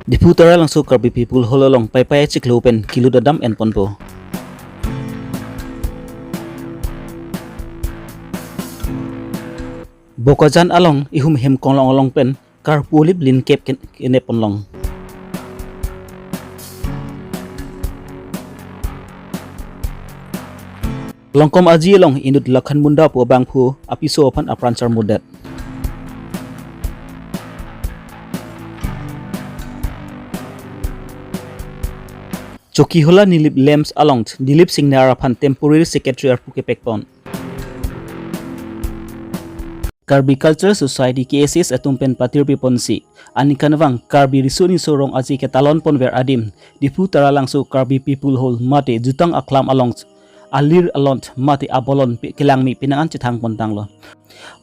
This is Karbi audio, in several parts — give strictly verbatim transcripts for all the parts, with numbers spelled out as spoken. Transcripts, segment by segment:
Diphu Taralangso Karbi People Hall along Paipai achiklo pen kilut adam enponpo. Bokajan along ihum hem konglong along pen karpu olip linkep ken-, kenep ponlong. Longkom Aji along inut Lakhan Munda pu abangphu apiso aphan apran charmudet. Chokihola Nilip Lamps along Dilip Singnar aphan temporary secretary arpu kepekpon. Karbi Cultural Society, K S S atum pen patirpi ponsi, aningkanvang Karbi Riso Nimso Rong Aje ketalon ponver adim, Diphu Taralangso Karbi People Hall mate Jutang Aklam along alir alon mate abolon pi-, kelangme penang an chethang pontanglo.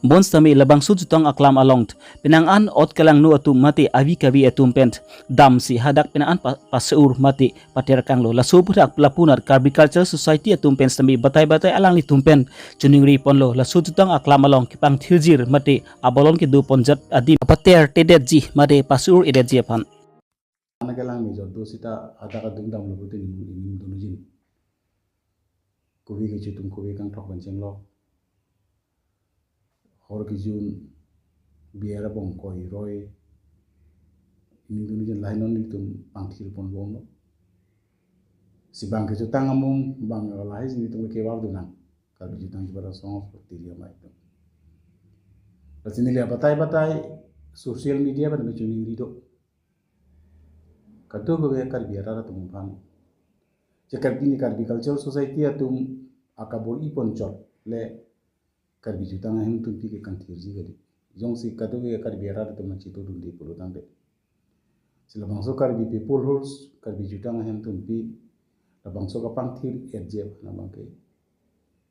Bonsitame labangso Jutang Aklam along penang an ot kelangno atum mate avi kavi atum pen damsi hadak penang an pa-, paseur mate paterkanglo. Laso aphuthak lapunat Karbi Cultural Society atum pen sitame batai batai alanglitum pen choningri ponlo. Laso Jutang Aklam along kepangthirjir mate abolon kedo ponjat adim patertedetji mate paseur-edetji aphan. Ana kelang me jot do sita hadak adung damlo pute ning, ning dunujin. Kove kechitum kove kangthok pen chenglok. Hor kejun, biar abong koi roi. Ning dunujin lahai non nelitum pangthir ponbomlo. Si bang kejutang amum bang lahai si nelitum kekevar dunang. Karbi Jutang Jubat Asong of Tiri Amei atum. Lasi neli abatai batai social media pen me choningri do. Kadokave Karbi arat atum aphan. Je Karbi ni Karbi Cultural Society atum akabor-i ponchot le Karbi Jutang Ahemtunpi kepangthirji kali. Jongsi kadokave Karbi arat atum nangchedodunde pulo tangte. Si labangso Karbi People Halls, Karbi Jutang Ahemtunpi, labangso kepangthir-etji aphan abangke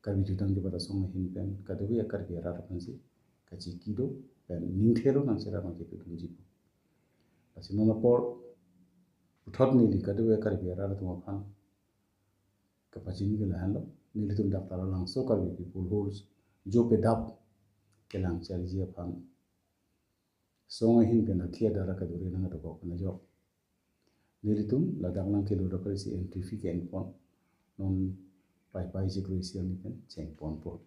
Karbi Jutang Jubat Asong ahin pen kadokave Karbi arat aphansi kachiki do pen ningthelo nangcherap abangke pedunji. Lasi non apor puthot neli kadokave Karbi arat atum aphan kapachini ke lahenlo, nelitum dak Taralangso Karbi People Halls jo pedap kelang charliji aphan song ahin pen akhia dara kaduri nang ato kok na jo. Nelitum ladak nangkelut apar si entry fee ke-enpon, non Paipai chiklo isi arni pen chengponpo.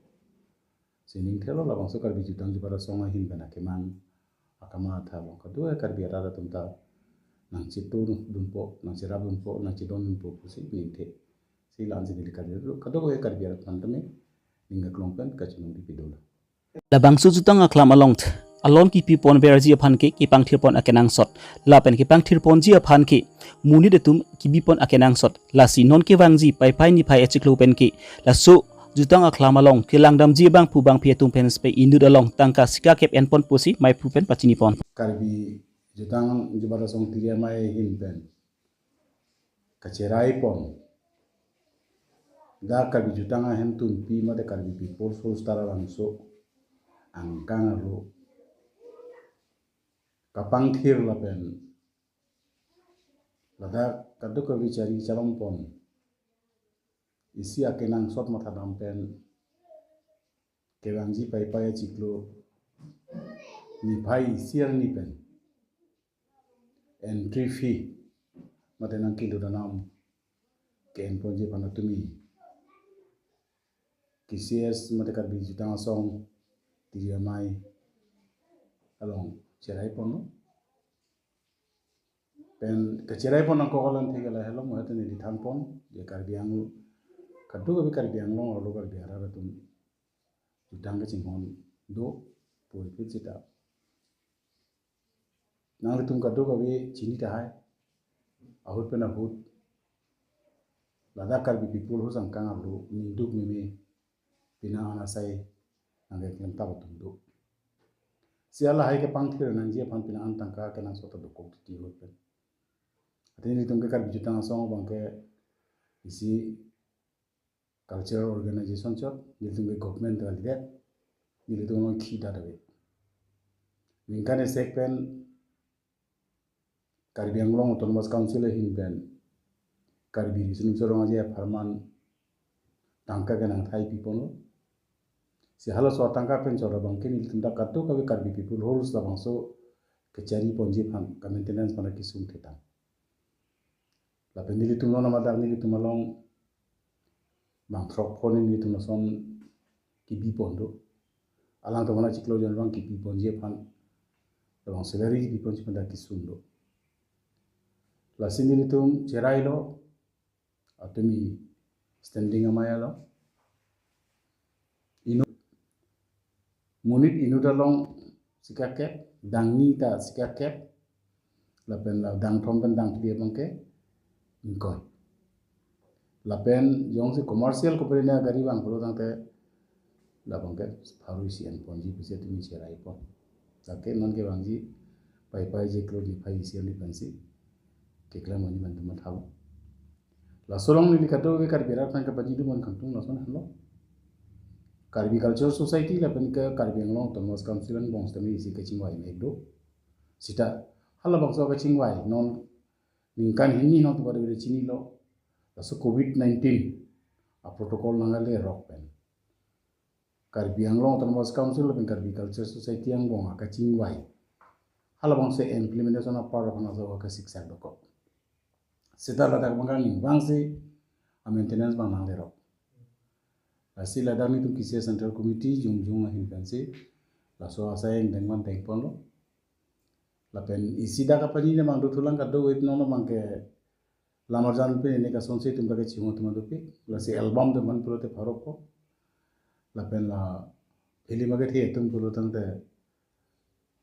Si ningthelo labangso Karbi Jutang Jubat Asong ahin pen akemang akamatha along kadokave Karbi arat atum ta nangchedodunpo, nangcherapdunpo, nangchedondunpo pusi ningthe. Si la-ansi neli kali kadokave Karbi arat aphan tame ning aklong pen kachiningri pidola. Labangso Jutang Aklam along alon kipi ponverji aphan ke kepangthir pon akenangsot. Lapen kepangthir ponji aphan ke monit atum kebi pon akenangsot. Lasi non kevangji Paipai niphai achiklo pen ke laso Jutang Aklam along kelangdamji abangphu bangphi atum pen spe inut along tangka sika kep-enpon pusi maiphu pen pachini pon. Karbi Jutang Jubat Asong Tiri Amei ahin pen kacherai pon dak Karbi Jutang Ahemtunpi mate Karbi People Halls Taralangso angkang arlo kapangthir lapen ladak kadokave chari chalong pon isi akenangsot mathadam pen kevangji Paipai achiklo niphai isi arni pen entry fee mate nangkelut anam ke-enponji aphan atumi K C S mate Karbi Jutang Asong Tiri Amei along cherai ponlo. Pen kacherai pon nangkok alam thik lahelo, mo hete neli than pon je Karbi Anglong, kadokave Karbi Anglong arlo Karbi arat atum jutang kachinghon do puvoiphit sita nanglitum kadokave chini tahai, ahut pen ahut ladak Karbi People Halls angkang arlo ningduk meme pina anasai nangkeklem tap atum do. Si lahai kepangthir nangji aphan pina an tangka kenangsot ta dokok titi ahut pen. Athe nelitum ke Karbi Jutang Asong abangke isi cultural organization chot, nelitum ke government kalidet, nelitum along khi dat ave. Ningkan esek pen Karbi Anglong Autonomous Council ahin pen Karbi Riso Nimso Rong Aje apharman tangka kenangthai piponlo. Si halaso atangka pen chot abangke nelitum dak kadokave Karbi People Halls labangso kachari ponji aphan, ka-maintenance aphan kesung thektang. Lapen nelitum non amat dak nelitum along bang throk phone nelitum lason kebi pon do. Alangtum aphan chiklo jon abang kebi ponji aphan, labang salary kebi ponji aphan dak kesung do. Lasi nelitum cherailo, atumi standing amei along. Inut, monit inut along sika kep, dangni ta sika kep, lapen la dangthom pen dangphli abang ke ingkoi. Lapen jongsi commercial company agari abang pulo tangte, labang ke pharo isi an ponji pusi atumi cherai pon. Lake non kevangji paipai je klo niphai isi an ni pensi keklem monji man teman tahu. Laso along neli kadokave Karbi arat aphan kapaji do man kangtung lason henlo. Karbi Culture Society lapen ke Karbi Anglong Autonomous Council angbong sitame isi kachingvai mek do. Sita halabangso kachingvai non ningkan hini non tupa de chinilo. Laso covid nineteen a-protocol nangkele rok pen Karbi Anglong Autonomous Council lapen Karbi Culture Society angbong akachingvai halabangso implementation a-part aphan laso kasiksak dokok. Sita ladak abang kaningvangsi a-maintenance abang nanglerok. Lasi ladak nelitum kisi Central Committee jongjong ahin pensi laso asai ingdeng man dengponlo. Lapen isi dak kapaji ne abang dothulang kadokave non abang ke lamar jan pen ne kasonsi itum dak kachingvai atum dopik. Lasi album atum man pulote pharo pho. Lapen la film agethe atum pulo tangte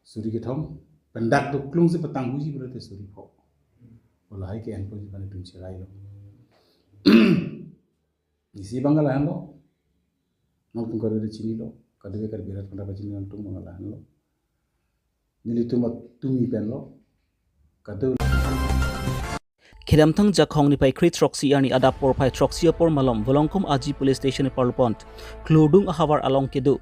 suri kethom, pen dak duklungsi patang huji pulote suri pho. Lahai ke-en ponji aphan itum cherailo. Isi abang lahenlo. Nangtum kadokave chinilo, kadokave Karbi arat aphan pachini nangtum abang lahenlo. Nelitum atumi penlo. Kadokave Kedamtang Jakhong niphai kre throksi arni adap porphai throksi apor malom Volongkom Aji Police Station arlo pon klurdung ahavar along kedo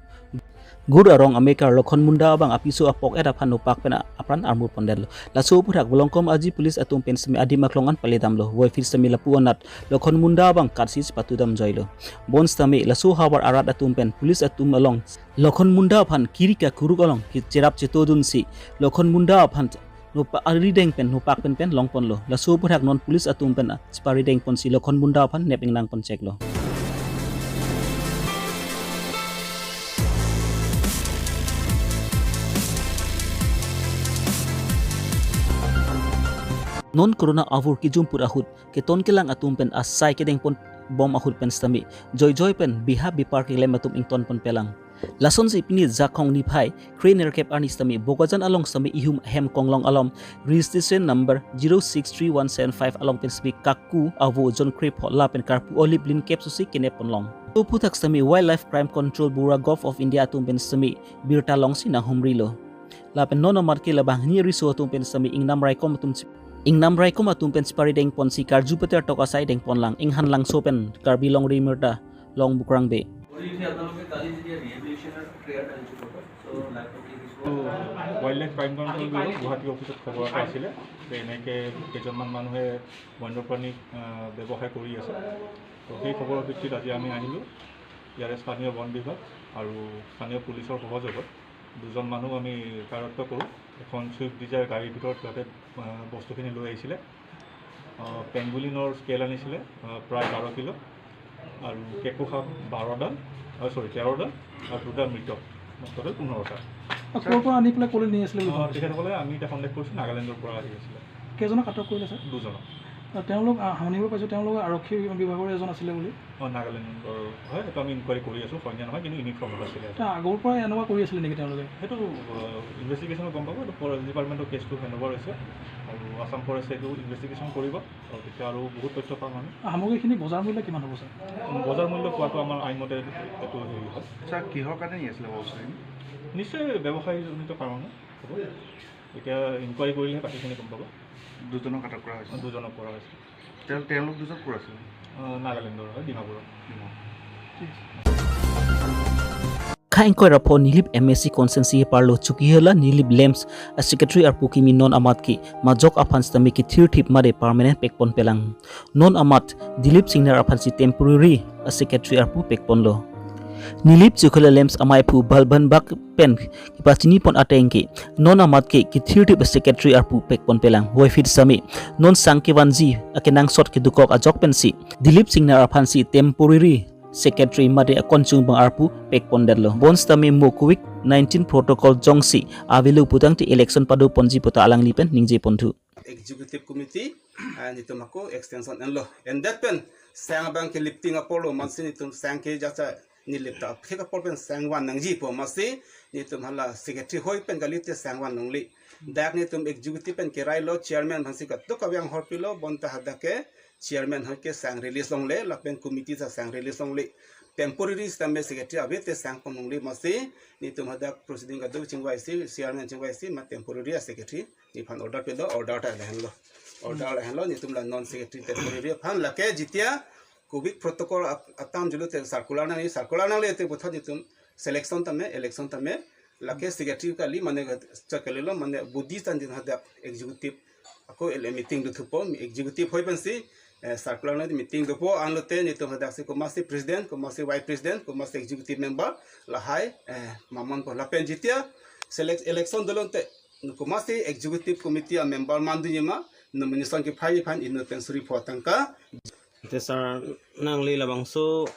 gur arong amekar Lokhon Munda abang apiso apok et aphan nopak pen apran armur pondetlo. Laso aphuthak Volongkom Aji Police atum pen sitame adim aklong an paledamlo. Voiphit sitame lapu anat Lokhon Munda abang katsi chepatudam joilo. Bonsitame laso ahavar arat atum pen police atum along Lokhon Munda aphan kiri kakuruk along cherap chetodunsi Lokhon Munda aphan nopak arideng pen nopak pen pen longponlo. Laso aphuthak non police atum pen cheparideng ponsi Lokhon Munda aphan nep ingnang pon cheklo. Non corona avur kejumput ahut keton kelang atum pen asai kedeng pon bom ahut pen sitame joijoi pen biha bipar keklem atum ington pon pelang. Lasonsi pini Jakhong niphai kre nerkep arni sitame Bokajan along sitame ihum hem konglong along registration number zero six three one seven five along pen sitame kaku avo jon krepho lapen karpu olip lin kep susi kenep ponlong. Laso aphuthak sitame Wildlife Crime Control Bureau Govt of India atum pen sitame birta longsi nanghumrilo. Lapen non amat ke labang hini riso atum pen sitame ingnam raikom atum chip-, ingnam raikom atum pen cheparideng ponsi karju peter tok asai deng ponlang, Inghan Langso pen Karbi Longri Mirta, Long Bukrang Bey. What do you think? আপোনালোকে কালি যেতিয়া ৰিহেবিলিটেশ্যনৰ প্ৰেয়াৰ আয়োজিত কৰে, চ' life of কি দিছ? ত' wild life crime control bureau Guwahati অফিচত খবৰ এটা আছিলে যে এনেকৈ কেইজনমান মানুহে বন্যপ্ৰাণী, আহ, ব্যৱসায় কৰি আছে। ত' সেই খবৰৰ ভিত্তিত আজি আমি আহিলোঁ ইয়াৰে স্থানীয় বন বিভাগ আৰু স্থানীয় পুলিচৰ সহযোগত দুজন মানুহ আমি কাৰত্ব কৰোঁ। এখন ছুইফ্ট ডিজায়াৰ গাড়ীৰ ভিতৰত সিহঁতে, আহ, বস্তুখিনি লৈ আহিছিলে। আহ, পেংগুলিনৰ স্কেল আনিছিলে, আহ, প্ৰায় বাৰ কিলো, আৰু কেকোঁহা বাৰডাল, আহ, চৰি, তেৰডাল, আৰু দুটা মৃতক, টোটেল পোন্ধৰটা। আৰু ক'ৰ পৰা আনি পেলাই ক'লৈ নি আছিলে বুলি আহ, ভাবিছে? তেখেতসকলে আমি এতিয়া সন্দেহ কৰিছোঁ নাগালেণ্ডৰ পৰা আহি আছিলে। কেইজনক আটক কৰিলে, ছাৰ? দুজনক। আৰু তেওঁলোক, আহ, শুনিব পাইছোঁ তেওঁলোক আৰক্ষী বিভাগৰ এজন আছিলে বুলি। অ, নাগালেণ্ডৰ হয়, সেইটো আমি ইনকুৱাৰী কৰি আছোঁ, সৈন্য নহয়, কিন্তু ইউনিফৰ্মত আছিলে। এটা আগৰ পৰাই এনেকুৱা কৰি আছিলে নেকি তেওঁলোকে? সেইটো, অ, ইনভেষ্টিগেশ্যনত গম পাব, এইটো ফৰেষ্ট ডিপাৰ্টমেণ্টৰ কেছটো হেণ্ড অভাৰ হৈছে আৰু আছাম ফৰেষ্টে এইটো ইনভেষ্টিগেশ্যন কৰিব আৰু তেতিয়া আৰু বহুত তথ্য পাম আমি। সামগ্ৰীখিনি বজাৰ মূল্য কিমান হ'ব, ছাৰ? বজাৰ মূল্য কোৱাটো আমাৰ আইনমতে এইটো হেৰি হয়। ছাৰ, কিহৰ কাৰণে নি আছিলে বস্তুখিনি? নিশ্চয় ব্যৱসায়জনিত কাৰণে হ'ব। এতিয়া ইনকুৱাৰী কৰিলেহে বাকীখিনি গম পাব। দুজনক আটক কৰা হৈছে। দুজনক কৰা হৈছে। তেওঁ-, তেওঁলোক দুজন ক'ৰ আছিলে? আহ, নাগালেণ্ডৰ হয়, ডিমাপুৰৰ। Dimapur. Kha ingkoi ra pho Nilip M A C constituency arlo Chokihola Nilip Lamps a-secretary arpu kimi non amat ke majok aphan sitame kethirthip mate permanent pekpon pelang. Non amat Dilip Singnar aphansi temporary a-secretary arpu pekponlo. Nilip Chikhola LAMPS amaiphu Balban Bak pen kepachini pon ateng ke non amat ke kethirthip secretary arpu pekpon pelang. Voiphit sami non sang kevanji akenangsot kedukok ajok pensi Dilip Singnar aphansi temporary secretary mate akonchungbang arpu pekpondetlo. Bonsitame mo Covid nineteen protocol jongsi avelo putangte election padoponji puta alangli pen ningje ponthu. Executive Committee, ah, netum ako extension enlo. And that pen sang abang ke lifting apor lo, amatsi netum sang ke jasa Nilip ta aphek apor pen sang van nangji pu, amatsi netum hala secretary hoi pen kalite sang van longle. Dak netum executive pen kerailo, chairman aphansi katuk kave anghor pilo, bonta hadak ke chairman hoi ke sang release longle, lapen committee ta sang release longle. Temporary sitame secretary ave te sang pon longle, amatsi netum hadak proceeding kaduk chingvaisi, chairman chingvaisi, ma temporary a secretary nephan order pilo, order ta lahenlo. Order lahenlo, netum la non secretary temporary aphan lake jitia Covid protocol at-, atam julu te circular nangji, circular nangle te puthot netum selection tame, election tame, lake secretary kali mane ka-, chakalilo mane body tan din hadak executive ako ele meeting dothupo, executive hoi pensi, eh, circular nang meeting dopo, anlote netum hadaksi komatsi president, komatsi vice president, komatsi executive member, lahai, eh, mamanpo lapen jitia select election dolonte komatsi executive committee a member mandunji ma, nomination kephai aphan inut pen suri pho tangka. Te sir, nangli labangso,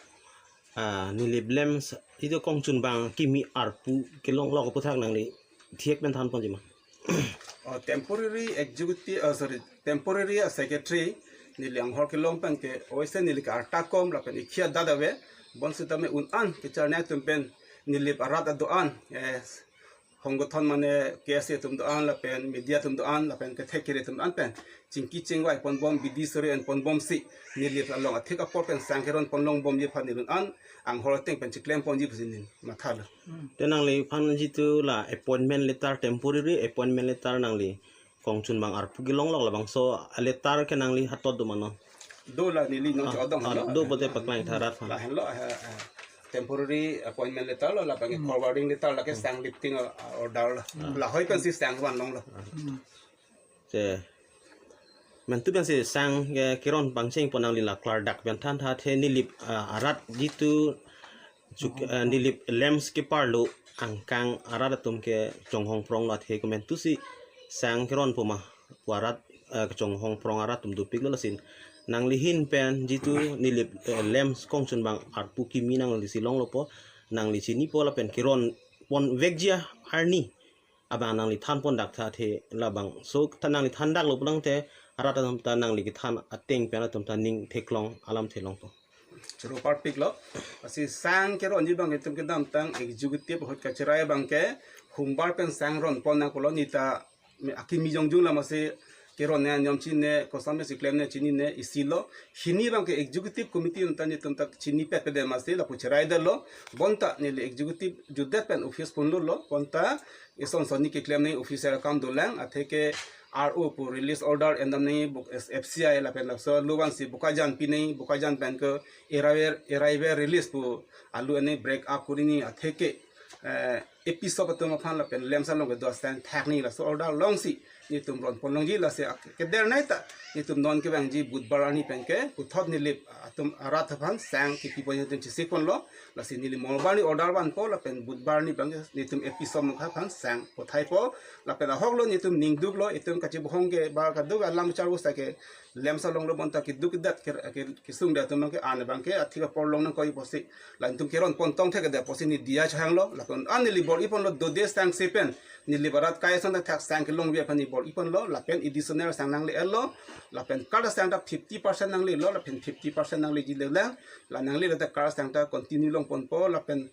ah, Nilip LAMPS itum kongchungbang kimi arpu kelonglok aputhak nangli thek pen thanponji ma? Oh, temporary executive, oh, sorry, temporary a secretary neli anghor kelong pen ke oise neli ke arta kom lapen ikhia dada ave, bonsitame un-an kecharne atum pen Nilip arat ado-an, eh, honggothon mane K S A atum do-an lapen media atum do-an lapen kethek kere atum do-an pen chingki chingvai ponbom, bidi sore en ponbomsi Nilip along athek apor pen sang keron pon longbomji aphan neli un-an anghor ateng pen chiklemponji pusi neli mathalo. Te nangliphan jitu la appointment letter, temporary appointment letter nangli kongchungbang arpu kelonglok labangso letter ke nangli hatot do ma non? Do la neli non. Ah, chodong ah, halo. Do pote paklang tha rat phan. Lahenlo, eh, eh, temporary appointment letter lo, labang forwarding letter lake sang lifting, eh, order lo. Lahoi pensi sang van longlo. Te mentu pensi sang, eh, keron pangcheng pon nangli la klardak pen than tha the Nilip, ah, arat jitu chuk, eh, Nilip LAMPS keparlo angkang arat atum ke chonghong prong lo athe komentusi sang keronpo ma pu arat, eh, chonghong prong arat atum dopiklo lason nangli ahin pen jitu Nilip, eh, LAMPS kongchungbang arpu kimi nanglisi longlopo, nangli chinipo lapen keron ponvekji arni abang nangli thanpondak tha the labangso tha nangli thandaklo pulote arat atum ta nangli kethan ateng pen atum ta ning theklong alam thelongpo. Choro parpiklo. Lasi sang keronji abang itum kedamtang executive ahut kacherai abang ke humbar pen sang ronpon nangkoklo, neta me akimi jongjung la masi keron ne anyom chine, kosam mesi klemne chinine isi lo. Hini abang ke executive committee nonta netum ta chinipet pede masi lapu cheraidetlo. Bonta neli executive jutdet pen office ponlo lo. Bonta ison sonni keklem nangji official akam dolang, atheke R O pu release order endam nangji buk-, F C I lapen laso luwan si Bokajan pi nangji, Bokajan pen ke arrival, arrival release pu alu ane break up kuri nangji atheke, eh, A P shop atum aphan lapen LAMPS along kedo asang thak nangji laso order longsi netum ronpon longji, lasi ak-, kedernai ta netum non kevangji Budhbar arni pen ke puthot Nilip atum arat aphan sang kepi pon atum chesik ponlo. Lasi neli Mongolbar arni order vanpo lapen Budhbar arni abang netum A P shop mukha aphan sang pothaipo. Lapen ahoklo netum ningduklo, itum kachebohong ke bar kaduk alam char usa ke LAMPS along lo bonta keduk kedat ke, ke, kesung da atum abang ke an abang ke athek apor long nangkok pusi. La netum keron pon tong thek da pusi neli diya chehanglo. Lapen an neli bor-i ponlo dode sang sepen. Neli barat kai sang thak sang kelongve aphan neli bor-i ponlo. Lapen additional sang nangle-etlo. Lapen kar sang ta fifty percent nanglelo. Lapen fifty percent nangleji lelang. La nanglelo ta kar sang ta continue longponpo. Lapen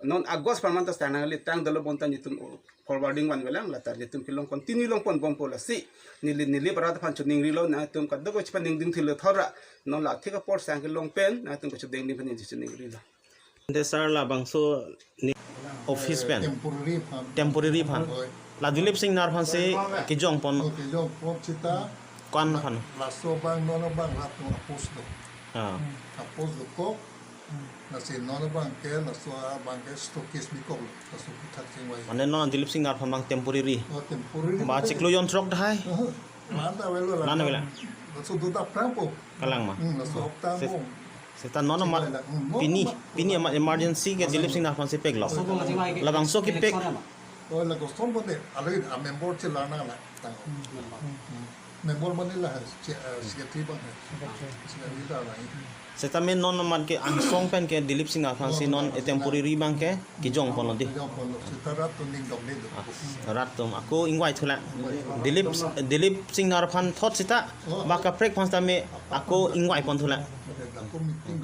non August aphan man ta sang nangle tangdetlo bonta netum forwarding vanvelang, lata netum kelong continue longponbompo, lasi neli, Nilip arat aphan choningrilo, nangtum kadokave chepaningding thilo thora, non la athek apor sang kelong pen nangtum kachodingding pen neli choningrilo. Ante sir labangso ne office pen, temporary aphan. Temporary aphan. Hoi. La Dilip Singnar aphansi kejongpon. Oke, jongpon seta. Ko-an aphan? Laso abang, non abang rat non apos do. Ah. Apos dokok. Lasi non abang ke, laso abang ke stockist bikok, laso aputhak chingvai. Mane non Dilip Singnar aphan abang temporary. Oh, temporary. Ma chiklo jonthrok dahai? Aha. Manta avelo la. Manta avelo. Laso do ta prangpo. Kalang ma? Hmm, laso hopta se- bom. Seta non amat pini, pini amat emergency ke Dilip Singnar aphansi peklo. Labangso kepek. Oh, la kostom bote, alo a member chelang nang la. Tang. Member mane la hai, che-, eh, secretary abang hai. Secretary ta la. Seta me non amat ke angsong pen ke Dilip Singnar aphansi non item puri ri abang ke kejong ponlo di. Kejong ponlo, seta rat atum ning dong le do. Ah, rat atum ako ingvai thulang. Dilip, Dilip Singnar aphan thot seta ba kaprek aphan seta me ako ingvai pon thulang. Ako meeting